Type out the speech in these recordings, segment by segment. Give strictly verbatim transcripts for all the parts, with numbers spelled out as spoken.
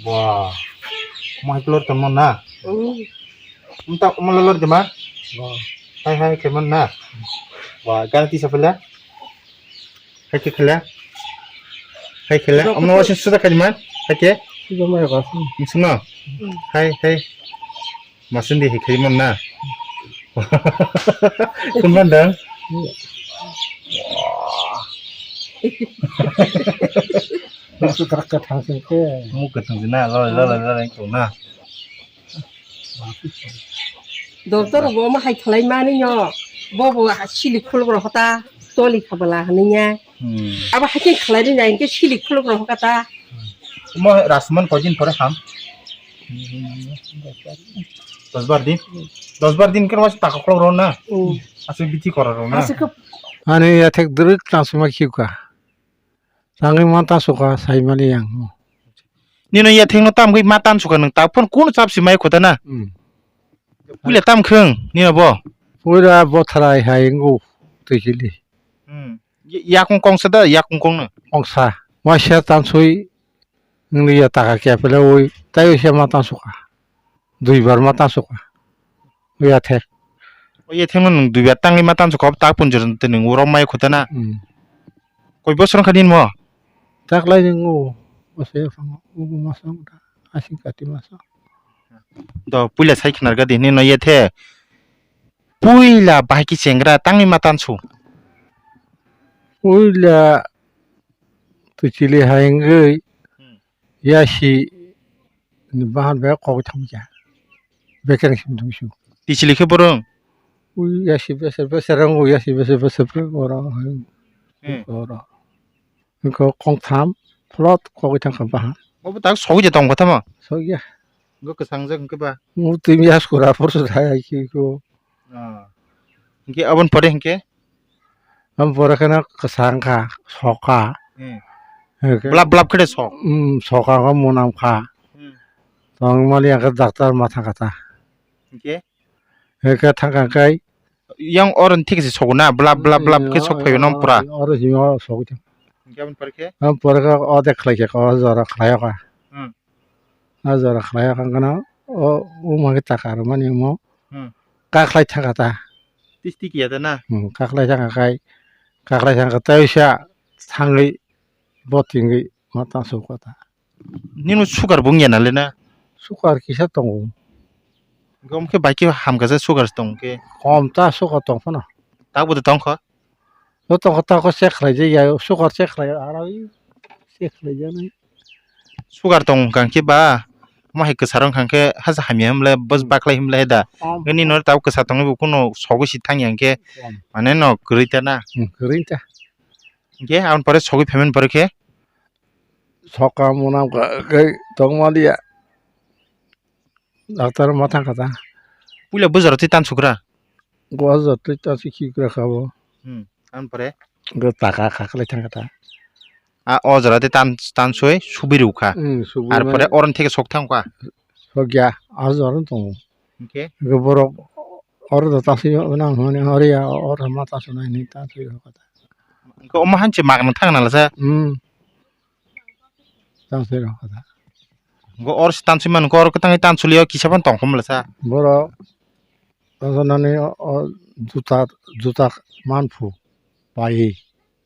Wah, mo hai lor tongmo na? Hmm. Mta mo lor de ma? Wah. Hai hai khe man na? Wah, gana tisa pele? Hai khe khele? Hai khele? Rok Amno khe wasin suda khai man? Hai khe? Suda mai rok asin. Sino? Hmm. Hai hai. Masindi hikhai man na. Kun man dang? Musu karak kathang sing ke. Muk kathang sing na, lolai lolai lolai tong na. Doctor bo ma hai khlai mani nyo. Bo bo ha sili khuluk ro hota. Toli khabala haniya. Hmm. Abo hai khlai ri nai ke sili khuluk ro hota. Mo rasman kojin pore ham. Dos bar din. Dos bar din khe waisa taka khulok rw na. Hmm. Aswk bithi kora rw na. Aswk khe. Ani yathek dwrwk tang suma khiuka. Tangwi ma ta suka saimani yang. Nino yathek no tam gwi ma tan suka nwng ta phone kun chap si mai khota na. Hmm. Puila tam khwng nino bo. Puila bothrai hai ngu twi chili. Hmm. Yakung kongsa da yakung kong no. Kongsa. Waisa tansui. Nwng ya taka kepele ui, tai ui se ma tang suka. Dui bar ma tang suka. Ui ya thek. Ui ya thek no nwng dui bar tangwi ma tang suka, tak punjor te nwng uro mai khota na. Hmm. Koi bosor kha din mo? Taklai nwng o, o se phang o, o ma sa, asing kati ma sa. Do puila sai khnar ga din no ya the. Puila bahai ki chengra tangwi ma tang su. Puila Twi chili hai wngwi Hmm. yasi ni bahan bai kok thang kha. Bekeng sim thung su. Twi chili khe borong? Ui yasi beser beser wngwi yasi beser beser oro hai Hmm. oro. Wngkha kong tham plot kok thang kha bahan. Obo tak sogwi je tong kha tamo? Sogya. Go kwsang jak wngkhe ba? Mu twi yas kura porsu thai hai ki ko. Ah. Hingke aboni pore hingke? Aboni pore kheno kwchang kha, soka. Hmm. Hingke Blap blap khe sok. Hmm, soka kho munam kha. Hmm. Tong mali ang khe doctor ma thang kha ta. Hingke? Hingke thang kha kai. Yang oro ni thik se sok na, blap blap blap khe sok phaio no pura. Oro simi oro sok. Hingke aboni pore khe? Aboni pore khe o de khlai khe, o jora khlai kha. Hmm. A jora khlai kha gana o, o magi taka rwmani omo Hmm. Kaklai thang kha ta. Tisti kiya ta na? Hmm, kaklai thang kha kai, kaklai thang kha tei sa thangwi bo tingwi ma ta su kha ta. Nini sugar bo wngya na le na? Sugar kisa tongo. Gom khe bai khe ham kha sa sugar tong khe. Kom ta sugar tong phano. Tabuk bo tong kha? Bo tong kha ta kho check khlai jai ya, sugar check khlai aro check khlai jani. Sugar tong kang khe ba, mo hai kwsa rong kang khe hasa hamya himle, bos Hmm. baklai himle da. Kom. Nini no tabuk kwsa tongwi bo kuno sogwi si thang yang khe, Kom. mane no kwrwi ta na. Hmm, kwrwi ta. Hingke aboni pore sogwi phaimani pore khe? Soka mwnam kha khe tongma liya. Doctor ma thang kha ta. Puila bwsaro twi tan sukra? Go jor twi tan sukra kha bo. Hmm. Aboni pore? Go taka kha khlai thang kha ta. A o jora twi tan, tan sui subi rw kha. Hmm, subi Ar mane pore oron theke sok thang kha. Sokya, a jora tongo. Hingke? Go borok oro da tan sui nang hwnwi hori ya, oro ma tan sui nai ni tan sui rw kha ta. Hingke omo hanse magna thang na lasa? Hmm. Tan sui rw kha ta. Go or tan sui man go or kwtang tan sui liyo kisa phan tong khum lasa. Borok Ojonani o juta, juta manphu pai,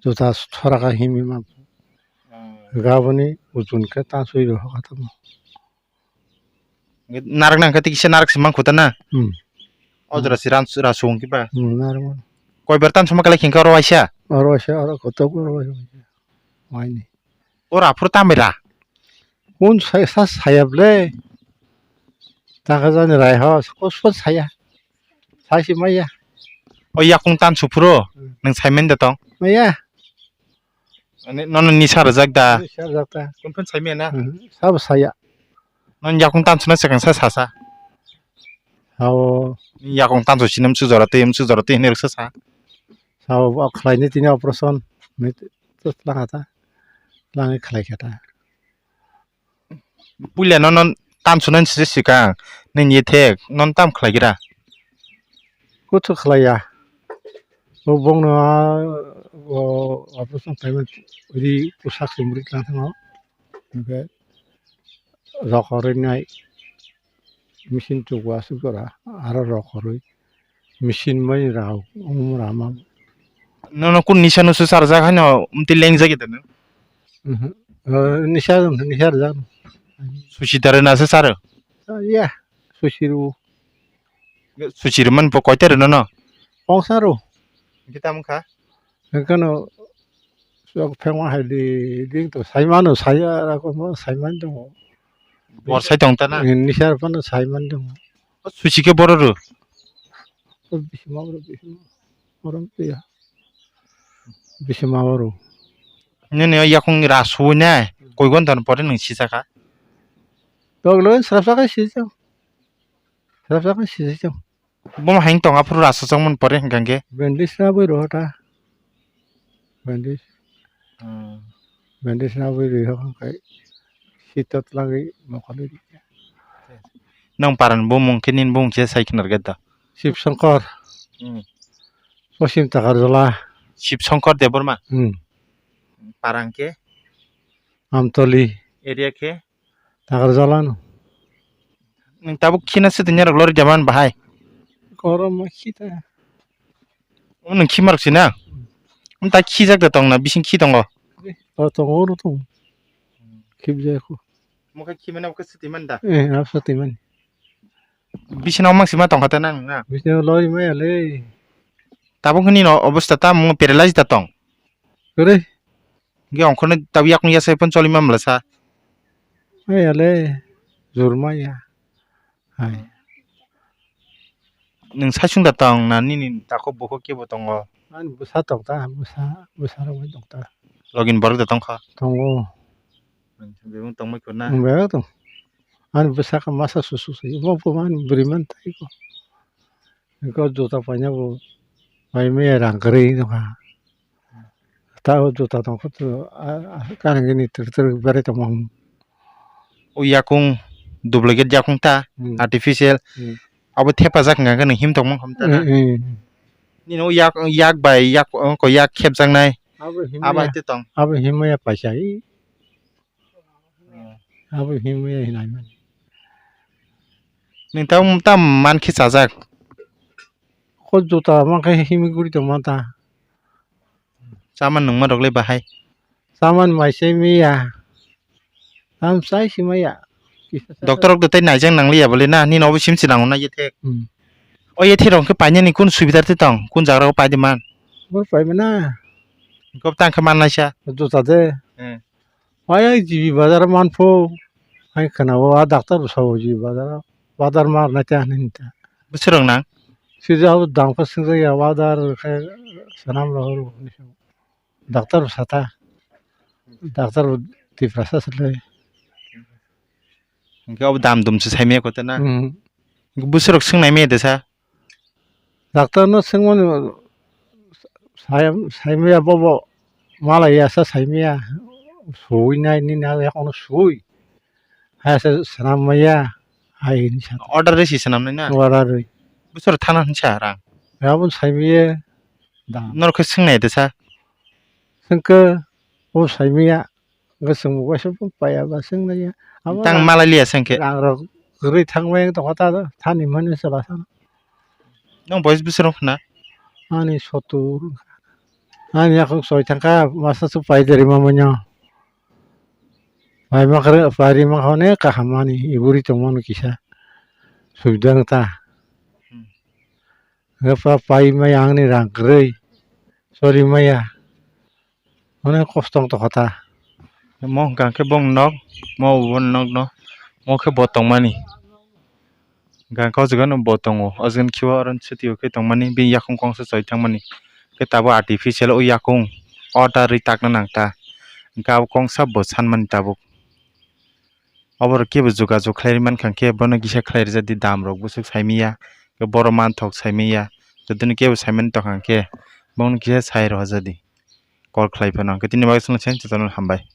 juta sora ka himi manphu. Hmm. Gaboni ujun khe ta sui rw kha tamo. Narak nang khe kisa narak se man khuta na? Hmm. O jora se ran, ra sung kiba? Hmm, narak man. Koi bar tan suma kala khingka oro waisa? Oro waisa, oro kotok oro waisa. Waini. Ora aphuru tamira. Kun sai sa saya ble. Taka jani rai ho, ko so saya. Sai si maya. O yakung tan suphuru, Hmm. nang saimen da tong. Maya. Ani nono nisa rajak da. Nisa rajak da. Kun pun saimena. Hmm. Sab saya. Non yakung tan suna sekang sa sa sa. Sao. Yakung tan su sinam su jora te, su jora te hinir sa sa. Sao, o khlai ni tini operation. Ni to tlang ata. Tlang khlai kata. Puila no non tam sunani se sikang nini ye thek non tam khlai gira. Kuchu khlai ya. O bong no o operation time ri pusak se muri tlang thango. Oke. rokorwi nai, machine chugo aswk jora, aro rokorwi machine bai rao, um, rama. Nono kun nisa no se sarjak haino, umti lengjak ita no? Mhm. Eh, nisa, nisa rwjak. Susi dare na se saro? Ah, ya, susi rw. Susi rw man po koita rw nono? Kongsa rw. Hingke tamo kha? Hingke no sok phengma hai di, di to sai mano, sai ya, ra ko mo sai man tongo. Bor sai tong ta na? Nisa rw phano sai man tongo. Susi khe boro rw? Bisi ma boro, bisi ma. Boro ya. Bisi ma boro. Nini o yakung ra suwi nai, koi gonta ni pore nwng sijak kha? Toklo srapsa khe sijak. Srapsa khe sijak. Bomo hai tong aphuru ra sujakmani pore hingka khe? Bandage na bui rw ta. Bandage. Hmm. Bandage na bui rw hok kai. Sita tlangwi mokol rw. Nang paran bumung khe nini bumung se sai khna rwgwi da? Shiv Shankar. Hmm. Posim Takarjala. Shiv Shankar Debbarma? Hmm. Parang khe? Amtoli. Area khe? Takarjala no. Nwng tabuk khina se dunya rok lori jaman bahai? Korom ma khita. Nwng khimarok sina? Nwng ta khijak da tong na, bising khi tongo? O tongo, oro tongo. Khibjai kho. Mokhe khimani abo khe swtwi man da? Eh, abo swtwi man. Bisino mangsi ma tongkha ta nang na? Bisino lori maya le. Tabuk hwnwi no obostha ta mung paralyze da tong? Kwrwi. Ge ongkhorni tabuk yakung yasai pon choli mamla sa? Maya le. Jur maya. Hai. Nwng saichung da tong na nini takhuk bukhuk kebo tongo? Ani bwsa tong ta, bwsa, bwsa rok bai tong ta. Login borok da tongkha? Tongo. Bebak tongmai khorna? Bebak tong. Ani bwsa khe masa susu se. Bo bo ani bwrwi man tai ko. Ko juta paina bo pai maya rang kwrwi nokha. Ta o juta tong kho to, a, a, kanang gini twrwk twrwk berai tongma hwn. O yakung duplicate yakung ta, Hmm. artificial. Hmm. Abo thepajak hwnka khe nwng him tongma hwn ta na? Hmm, hmm. Nini o yak, yak bai yak, o ko yak khepjaknai. Abo himya. Abo hai te tong. Abo himya paisa i. Hmm. Abo himya hinai man. Nwng ta, ta man khe chajak. Ko juta man khe himwi guri tongma ta. Chaman nungma rok le bahai? Chaman mai se miya. Tam sai si maya. Kisa sa. Doctor rok de tei naijak nang liya bole na, nini obo sim si nango na yethe. Hmm. O yethe rok khe painani kun subidar te tong, kun jagra o pai de man? Bor pai mana. Kop tang khe man naisa. Juta de. Hmm. Pai ai G B bazar man pho. Hai khana o a doctor bo sao G B bazar. Bazar mar na cha ni ta. Bwswrwng nang? Sijao dam khe swngjak ya, wadar khe swnam rohor. Doctor sata. Doctor Tiprasa sile. Hingke obo dam dum se saimaya kote na? Hmm. Bwswrwk swngnai maya de sa? Doctor no swngmani sai, saimaya bobo malai ya sa saimaya. Suwi nai nini yakono suwi. Hai se swnam maya, hai hinwi sa. Order rwi si swnam nai na? Order rwi. Bwswrwk thana hinwi sa rang? Aboni sai maya da. Norok khe swngnai de sa? Swngkhe, o sai maya, hwnkhe swngbo waisa bo paiya ba swngnai ya. Abo tang rang, malai liya se hwnkhe? Rang rok kwrwi thangmai tongkha ta, thani mani se ba sa. Nwng boyes bwswrwng khna? Ani sotur. Ani yakhwng soi thangkha, masa se pai de rima manya. Pai ma kare, pai rima hone kaham ani, iburi tongmani kisa. Subida wng ta. Hmm. Hwnkhe pa pai maya ani rang kwrwi. Sori maya. Onek kosto wng tongkha ta. Mo hwnkha khe bong nok, mo bo nok no, mo khe bo tongmani. Hwnkha khe o jaga no bo tongo, o jaga ni khe o aro ni sitio khe tongmani, bini yakung kongsa choi thangmani. Khe tabuk artificial o yakung, o ta rwi takna nang ta. Hwnkhe abo kongsa bo sanmani tabuk. Oborok kebo jogajog khlai rwmani kha khe bono kisa khlai rwjadi, dam rok bwswk saimanya, khe borok manthok saimanya, tei tini kebo saimani tongkha khe bono kisa sai rwjadi, call khlai phano. Hwnkhe tini bagwi chwngno sai jotono hambai.